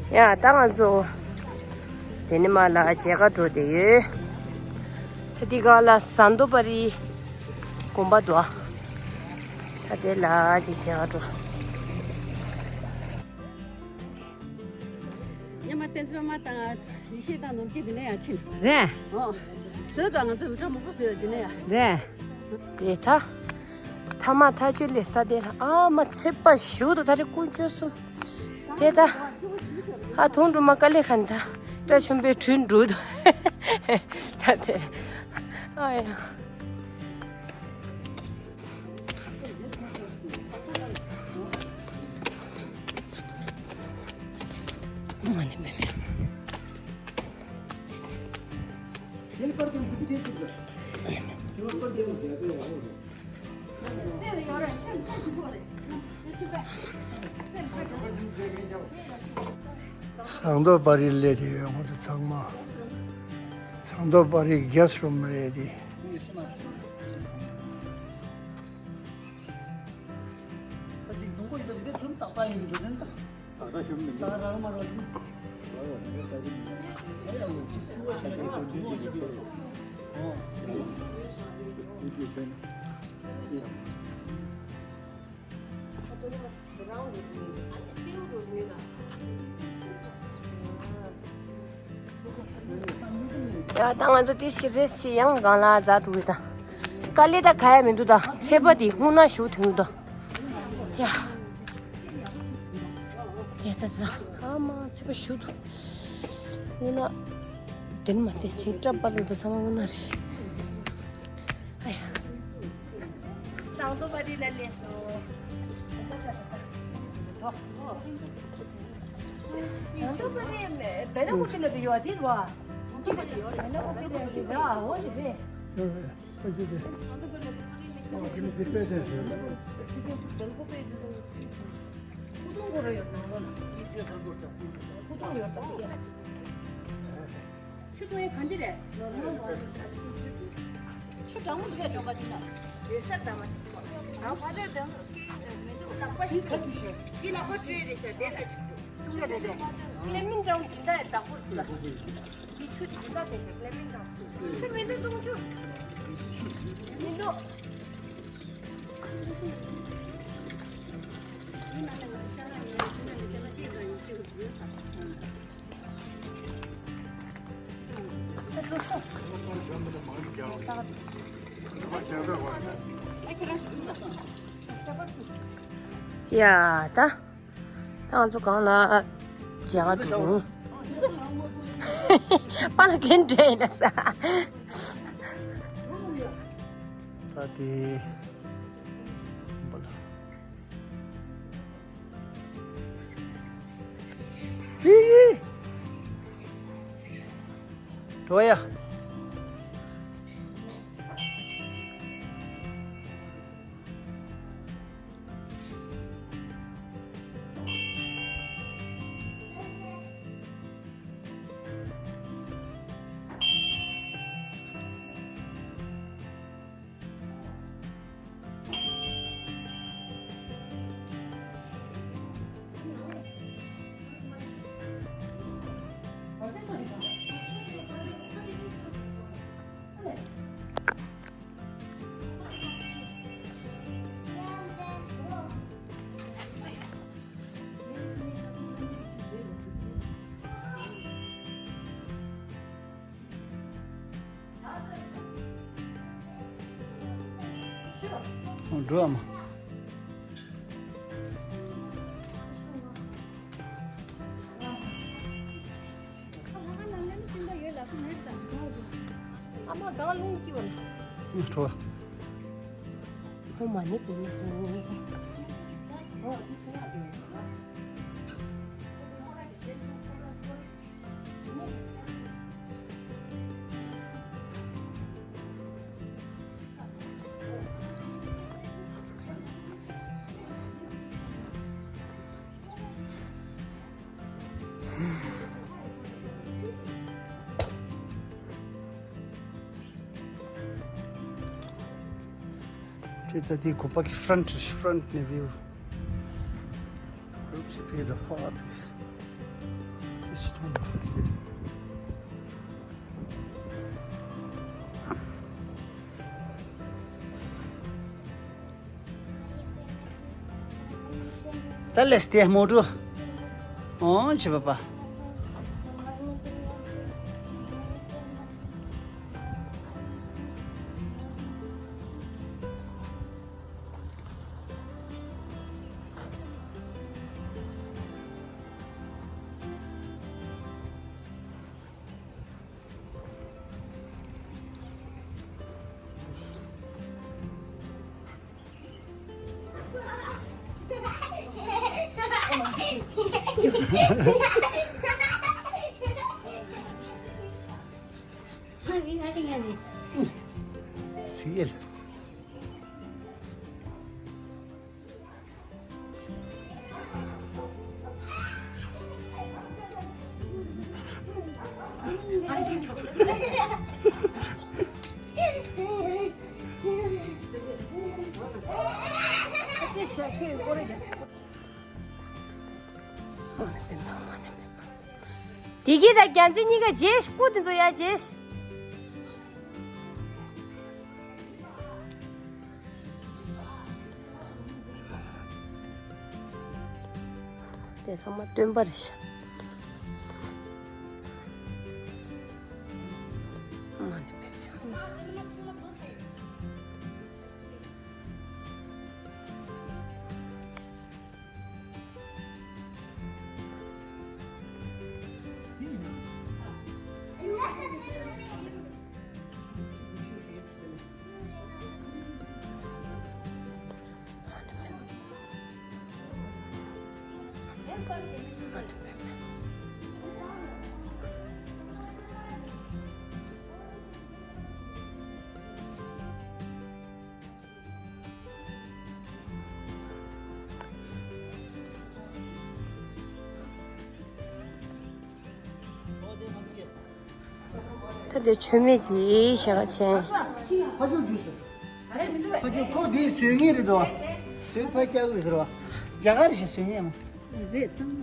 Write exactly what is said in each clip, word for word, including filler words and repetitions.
ཡ་ད་ང་ཚོ་དེ་ནས་མར་ལ་མཇལ་ཁ་འགྲོ་བསྡད་ཡོད། ད་འདི་ག་ལ་ཟན་དོ་པ་རི་དགོན་པ་འདུག་ཨ། ད་དེ་ལ་ཅིག་མཇལ་ཁ་འགྲོ། ཉི་མ་བསྟན་འཛིན་པ་མ་དང་ཡེ་ཤེས་དང་ནོར་རྒྱས་འདི་ནས་ཡར་ཕྱིན། རེད། ཨོ། བཟོས་དང་ང་ཚོ་བི་ཌིའོ་མང་པོ་བཟོས་ཡོད་འདི་ནས་ཡ། རེད། དེ་ད། ཐ་མ་ཐག་ཆོད་ལས་ས་དེ་ལ་ཨ་མ་ཚེས་པ་བཞུགས་འདུག་ད་རེས་དཀོན་མཆོག་གསུམ། དེ་ད། ཨ་ཐུང་འགྲོ་མ་དཀའ་ལས་ཁ་ནི་ད། སྐྲ་ཆེན་པོའི་དྲུད་འགྲོ་འདུག་ད་དེ། ཨ་ཡ། ཟངས་མདོག་དཔལ་རིར་སླེབས་ཡོད། ང་ཚོ་ཚང་མ་ཟངས་མདོག་དཔལ་རིའི་གེ་སི་ཊི་རུམ་རེད་དེ། ཡ་ད་ང་ཚོ་དེ་ཤི་རེ་ཤི་ཡང་གང་ལ་ཛ་དྲུག་ད། དཀའ་ལས་ད་ག་ཡ་མི་འདུག་ད། ཚེས་པ་དེ་སྔོན་ན་ཞུ་ཐུང་ད། ཡ། དེ་ད་ད་ཨ་མ་ཚེས་པ་ཞུ་ཐུང་། སྔོན་ན། དེ་ནི་མ་དེ་ཆེ་སྐྲ་པར་ལ་ད་ཚང་མ་སྔོན་ན་རེད། ཨ་ཡ། ཟངས་མདོག་དཔལ་རི་ལ་སླེབས་སོང་། ཟངས་མདོག་དཔལ་རི་བེ་ལ་ཀོ་པི་ལ་དུ་ཡོད་དེ་རེད་བ། ཟངས་མདོག་དཔལ་རི་ཡོད་རེད། བེ་ལ་ཀོ་པི་ལ་དུ་ཡོད་རེད། ཨ་འོ་རེད་རེད། ཡོད་རེད། ཨ་ཅེ་དེ། ཟངས་མདོག་དཔལ་རི་ལ་དུ་ཕ་གི་ལ་དུ་ཡོད་རེད། ཁུ་ཏོང་གོ་ར་ཡོད་ནང་ལོགས་ན། ཁུ་ཏོང་གོ་ར་ཡོད་ད། ཆུ་འཐུང་ཡ་ག་འདི་རེད། ཆུ་གྲང་མོ་ཞིག་ཡ་ཆོག་ག་འདི་ན། རེ་ས་ད་མ་ཆུ་མ། ཨ་ཕ་རེ་ད་ནི་ལག་པ་ཞིག་ག་དུས་ཤོད། འདི་ལག་པ་བཀྲུས་རེད་ཤག་དེ་ལ་ཆུ་རེད་རེད། ཀླད་མིན་འདྲ་བོ་ཇི་ལྟར་བདག་པོར་ཕུལ་ལ། འདི་ཆུ་ཇི་ལྟར་དེ་ཤག་ཀླད་མིན་འདྲ་བོ། ཆུ་མི་འདུག་འཐུང་ཆུ། མི་འདུག་ཡ་ད། ད་ང་ཚོ་གང་ལ་མཇལ་ཁ་འགྲོ། པཱ་ལགས་གན་འདྲེ་ཡིན་ན་ས། ད་དེ། པཱ་ལགས། ཡི་ཡི། འགྲོ་ཡ། འགྲོ་ཨ་མ། ཨ་མ་གང་རླུང་སྐྱིད་པ་ལ། འགྲོ། ཧོ་མ་ནི་དེ་ནི་ཧོ། དེ་ད་དེ་དགོན་པ་གི་ཕྲན་ཕྲན་ནས་བིའུ། Groups appear the park. ད་ལས་དེ་མོ་ཊ། ཨོ་ཆི་པ་པ། སི་ཡལ། དེ་གི་ད་རྒྱལ་མཚན་གཉིས་ཀ་རྗེས་སྐུ་དེ་ཚོ་ཡ་རྗེས། དེ་ཚང་མ་སྟོན་པ་རེད་ཤག་ད་དེ་མཆོད་མེ་ཅིག་ཞག་ཆེན། ཕ་ཆུ་ཇུས། ཕ་ཆུ་ཁོ་དེ་བཟོས་ངེས་རེད་དོ། བཟོས་ཕ་སྐྱག་རེད་ཟེར་བ། རྒྱ་གར་ཞིག་བཟོས་ངེས་མོ། རེད་ཙང་།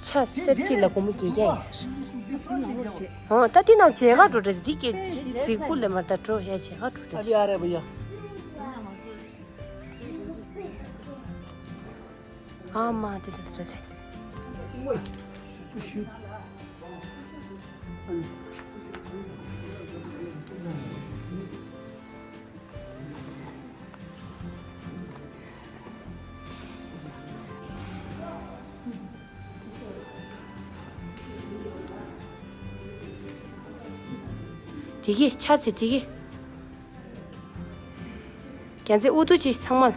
ཆ་སེར་གཅིག་ལ་སྒོར་མོ་བརྒྱད་བརྒྱ་ཡིན་ཟེར། ཨོ་ད་དེ་ནང་མཇལ་ཁ་འགྲོ་འདྲ་འདི་སྐད་རྫིག་པོ་ལས་མར་ད་འགྲོ་ཡ་མཇལ་ཁ་འགྲོ་འདྲ། ཨ་རེ་ཨ་རེ་བུ་ཡ། ཨ་མ་དེ་དེ་དེ་དེ། དེ་གི་ཆ་ཚེ་དེ་གི། རྒྱལ་མཚན་ཨུ་ཐུ་ཅི་ཚང་མ།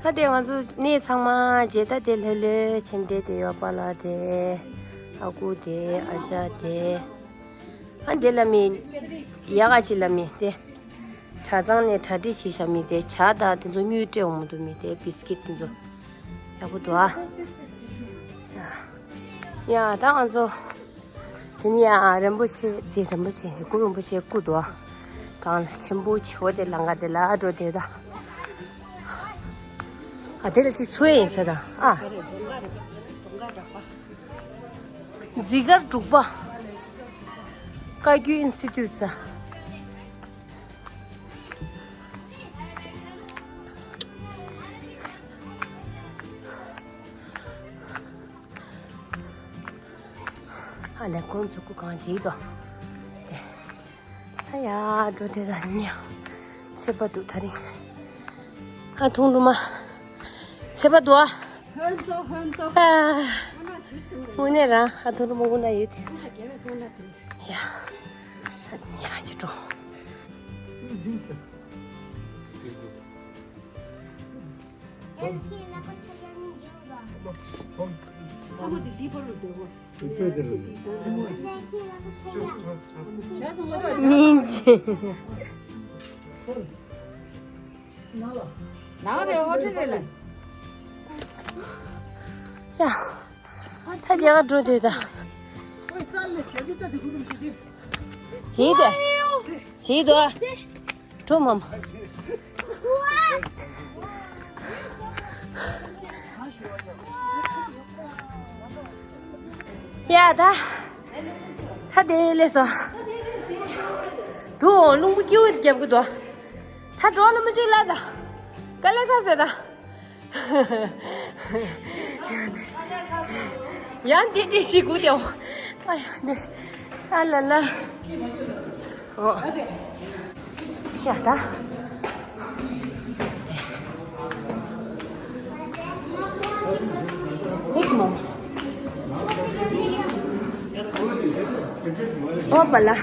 ད་དེ་ང་ཚོ་གནས་ཚང་མ་མཇལ། ད་དེ་ལྷོད་ལྷོད་ཕྱིན་ཏེ་དེ་ཡོད་པ་ལ་དེ་ཨ་ཁུ་དེ་ཨ་ཞང་དེ། ཨ་འདི་ལ་མི་ཡག་ག་ཅིག་ལ་མི་དེ། གྲྭ་ཚང་ནས་གྲ་སྒྲིག་བྱས་བཞག་མི་དེ་ཇ་དང་དེ་ཚོ་དངུལ་སྤྲད་འོང་མི་འདུག་མི་དེ་བིས་ཀིཊ་དེ་ཚོ་ཡག་པོ་འདུག་ཨ། ཡ་ད་ང་ཚོ་དེ་ནི་ཡ་རིན་པོ་ཆེ་དེ་རིན་པོ་ཆེ་གུ་རུ་རིན་པོ་ཆེ་སྐུ་འདུག་ཨ། གང་ལ་ཆེན་པོ་ཆེ་བོ་དེ་ལང་ཀ་དེ་ལ་འགྲོ་དེ་ད། ཨ་དེ་ལ་ཅིག་ཚོས་ཡིན་ས་ད་ཨ། འཛི་སྒར་འབྲུག་པ། བཀའ་བརྒྱུད་ཨིན་སི་ཊི་ཊུཊ་ས། ཨ་ལས་ཁོང་ཚོ་སྐུ་གང་བྱེད་དོ། ཨ་ཡ་འགྲོ་དེ་ད་ཉ། ཚེ་པ་འདུག་ད་རིང་། ཨ་ཐུང་རུ་མ། ཚེ་པ་འདུག་ཨ། ཧོན་ཏོ་ཧོན་ཏོ། ཨ། དངོས་གནས་རང་ཨ་ཐུང་རུ་མ་དངོས་གནས་ཡོད་དེ། ཡ། ཉ་ཅི་འགྲོ། སྙིང་རྗེ། ནང་རེ་ཧོ་ཁྲི་རེ་ལ། ཡ། ད་རྒྱ་གར་འགྲོ་འདོད་ད། བྱེད་དེ། བྱེད་དོ། འགྲོ་མམ། ཡ་ད། ད་དེ་ལས་སོ། དུ་རླུང་བུ་སྐྱིད་པོ་རྒྱབ་གི་འདུག་ད་འགྲོ་ལ་མི་གཅིག་ལ་ད། དཀའ་ལས་ཁག་ཟེར་ད། ཡང་འདི་འདི་ཞིག་དགུ་དེའོ། ཨ་ཡ་འདི། ཨ་ལ་ལ། ཨོ། ཡ་ད། ཧེ་མ། ཨོ་པ་ལ། ཡ།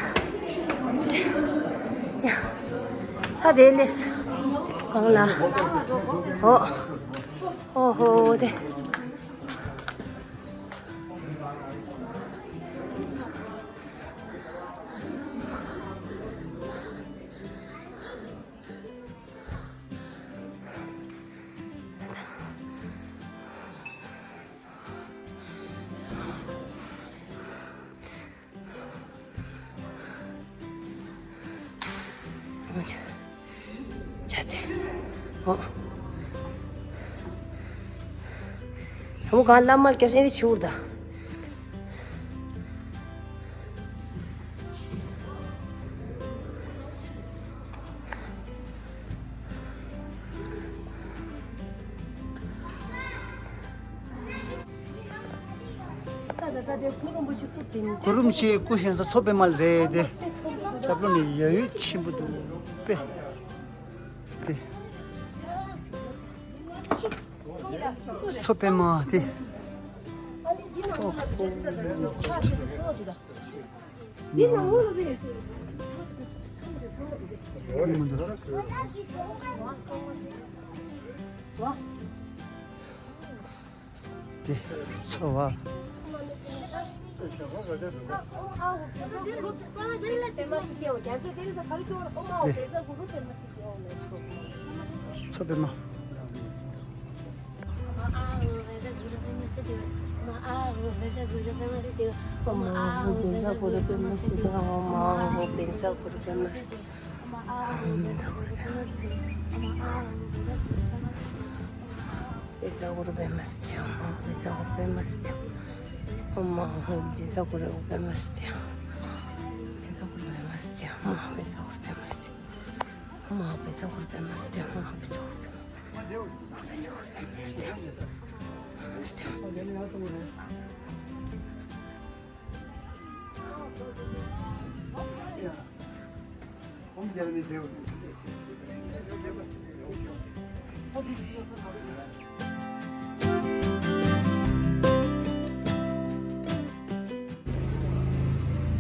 ད་དེ་ལས། གང་ལ། ཨོ། ཨོ་ཧོ་དེ། ཆ་ཚེ། ཨོ། ཧ་མོ་གང་ལ་མ་སྐྱབས་སེང་རི་ཆིའུར་ད། གུ་རུ་རིན་པོ་ཆེ་སྐུ་བཞེངས་ས་མཚོ་པདྨ་རེད་དེ། ཆབ་ལོ་ནི་ཡ་ཡུལ་ཆེན་པོ་འདུག་པས། དེ། མཚོ་པདྨ་དེ། དེ་ཚོ་བ། དེ། མཚོ་པདྨ། ཨོ་མ་ཧོ་བཛྲ་གུ་རུ་པདྨ་སིདྡྷི་ཧོ། ཨོ་མ་ཧོ་བཛྲ་གུ་རུ་པདྨ་སིདྡྷི་ཧོ། ཨོ་མ་ཧོ་བཛྲ་གུ་རུ་པདྨ་སིདྡྷི་ཧོ། ཨོ་མ་ཧོ་བཛྲ་གུ་རུ་པདྨ་སིདྡྷི་ཧོ། བཛྲ་གུ་རུ་པདྨ་སིདྡྷི་ཧོ། བཛྲ་གུ་རུ་པདྨ་སིདྡྷི་ཧོ། བཛྲ་གུ་རུ་པདྨ་སིདྡྷི་ཧོ། ཨོ་མ་ཧོ་བཛྲ་གུ་རུ་པདྨ་སིདྡྷི་ཧོ། བཛྲ་གུ་རུ་པདྨ་སིདྡྷི་ཧོ། ཨོ་མ་ཧོ་བཛྲ་གུ་རུ་པདྨ་སིདྡྷི་ཧོ། ཨོ་མ་ཧོ་བཛྲ་གུ་རུ་པདྨ་སིདྡྷི་ཧོ། ཨོ་མ་ཧོ་བཛྲ་གུ་རུ་པདྨ་སིདྡྷི་ཧོ། ཨོ་མ་ཧོ་བཛྲ་གུ་རུ་པདྨ་སིདྡྷི་ཧོ།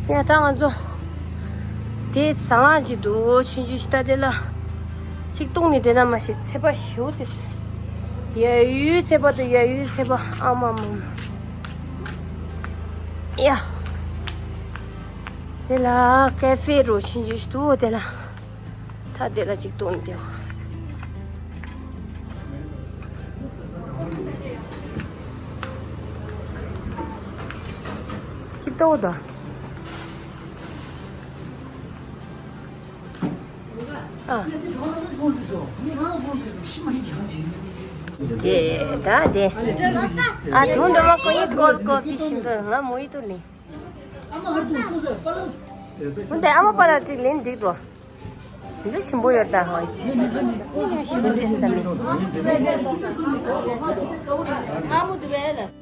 ཡ་ད་ང་ཚོ་དེ་ཟ་ང་ཅི་འདུག་ཆུང་ཆུང་ཞིག་ད་དེ་ལ་ཅིག་བཏུང་ནས་དེ་ན་མ་ཤེས་ཚད་པ་ཞེ་པོ་ཙི། ཡ་ཡུལ་ཚད་པ་དང་ཡ་ཡུལ་ཚད་པ་ཨ་མ་མ་མ། ཡ། དེ་ལ་ཀ་ཧྥེ་རོ་ཆུང་ཆུང་ཞིག་འདུག་དེ་ལ། ད་དེ་ལ་ཅིག་བཏུང་སྟེ། ཅིག་བཏུང་དང་། ཨ། དེ་ད་དེ། ཨ་དུང་འདྲ་མ་ཀོ་ཡི་ཀོལ་ཀོ་ཕི་ཤིན་ཏུ་ང་མོ་ཡི་ཏུ་ལིང་། འོན་ཏེ་ཨ་མ་པ་ལ་ཅིག་ལེན་འགྲིག་ཏོ། འདི་ཞིམ་པོ་ཡོད་ད་ཧོ། འདི་ཞིམ་པོ་འདྲེས་ད་མི། ཨ་མོ་དུ་བས་ལ།